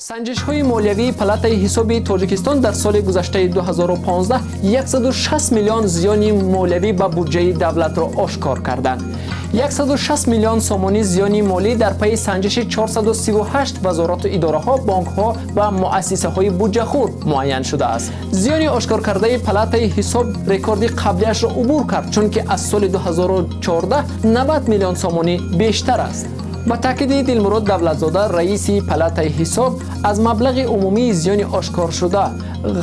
Санҷишҳои молиявии Палатаи ҳисоби Тоҷикистон дар соли гузаштаи 2015 160 миллион зиёни молиявӣ ба буҷаи давлатро ошкор карданд. 160 миллион сомонӣ зиёни молӣ дар пайи санҷиши 438 вазорату идораҳо, бонкҳо ва муассисаҳои буҷахӯр муайян шудааст. Зиёни ошкоркардаи Палатаи ҳисоб рекорди қаблиашро убур кард, чунки аз соли 2014 90 миллион сомонӣ бештар аст. Ба таъкиди Дилмурод Давлатзода, раиси Палатаи ҳисоб, аз маблағи умумии зиёни ошкоршуда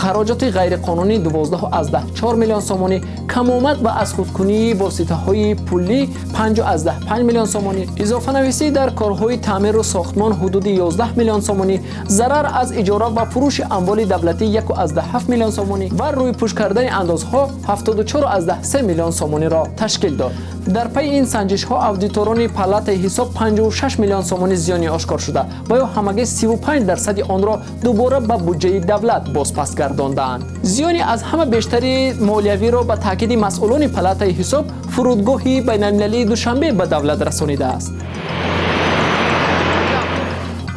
хароҷоти ғайриқонунӣ 12,4 миллион сомонӣ, камомад ва аз худкунии воситаҳои пулӣ 5,5 миллион сомонӣ, изофанависӣ дар корҳои таъмиру сохтмон ҳудуди 11 миллион сомонӣ, зарар аз иҷора ва фурӯши амволи давлатӣ 1,7 миллион сомонӣ ва рӯйпӯш кардани андозҳо 74,3 миллион сомониро ташкил дод. Дар пайи ин санҷишҳо аудиторони Палатаи ҳисоб 56 миллион сомонӣ зиёни ошкор шуда ва ё ҳамагӣ 35% онро дубора ба буҷаи давлат бозпас гардондаанд. Зиёни аз ҳама бештари молиявиро, ба таъкиди масъулони Палатаи ҳисоб, фурудгоҳи байналмилалии Душанбе ба давлат расонидааст.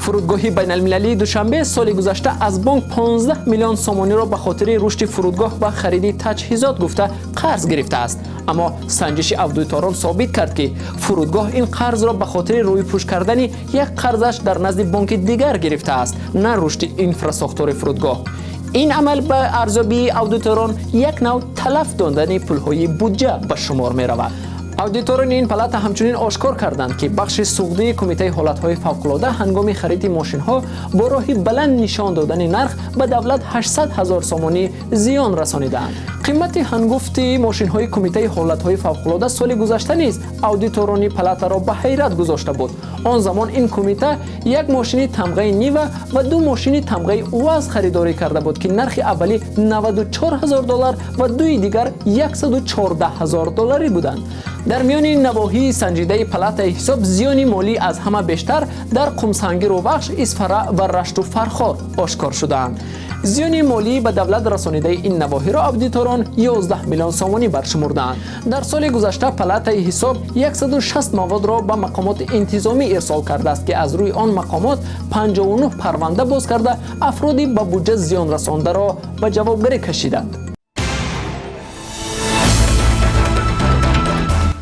Фурудгоҳи байналмилалии Душанбе соли гузашта аз бонк 15 миллион сомониро ба хотири рушди фурудгоҳ ва хариди таҷҳизот гуфта қарз гирифтааст, аммо санҷиши аудиторон собит кард, ки фурудгоҳ ин қарзро ба хотири рӯйпӯш кардани як қарзаш дар назди бонки дигар гирифтааст, на рушди инфрасохтори фурудгоҳ. Ин амал ба арзёбии аудиторон як нав талаф додани пулҳои буҷа ба шумор меравад. Аудиторони ин палата ҳамчунин ошкор карданд, ки бахши суғдии Кумитаи ҳолатҳои фавқулода ҳангоми хариди мошинҳо бо роҳи баланд нишон додани нарх ба давлат 800 ҳазор сомонӣ зиён расонидаанд. Қимати ҳангуфти мошинҳои Кумитаи ҳолатҳои фавқулода соли гузашта низ аудиторони палатаро ба ҳайрат гузошта буд. Он замон ин кумита як мошини тамғаи Нива ва ду мошини тамғаи УАЗ харидорӣ карда буд, ки нархи аввалӣ 94 ҳазор доллар ва дуи дигар 114 ҳазор долларӣ буданд. Дар миёни навоҳии санҷидаи Палатаи ҳисоб зиёни молӣ аз ҳама бештар дар Қумсангиру Вахш, Исфара ва Рашту Фархор ошкор шудаанд. Зиёни молии ба давлат расонидаи ин навоҳиро аудиторон 11 миллион сомонӣ баршумурдаанд. Дар соли гузашта Палатаи ҳисоб 160 маводро ба мақомоти интизомӣ ирсол кардааст, ки аз рӯи он мақомот 59 парванда боз карда, афроди ба буҷа зиён расондаро ба ҷавобгарӣ кашиданд.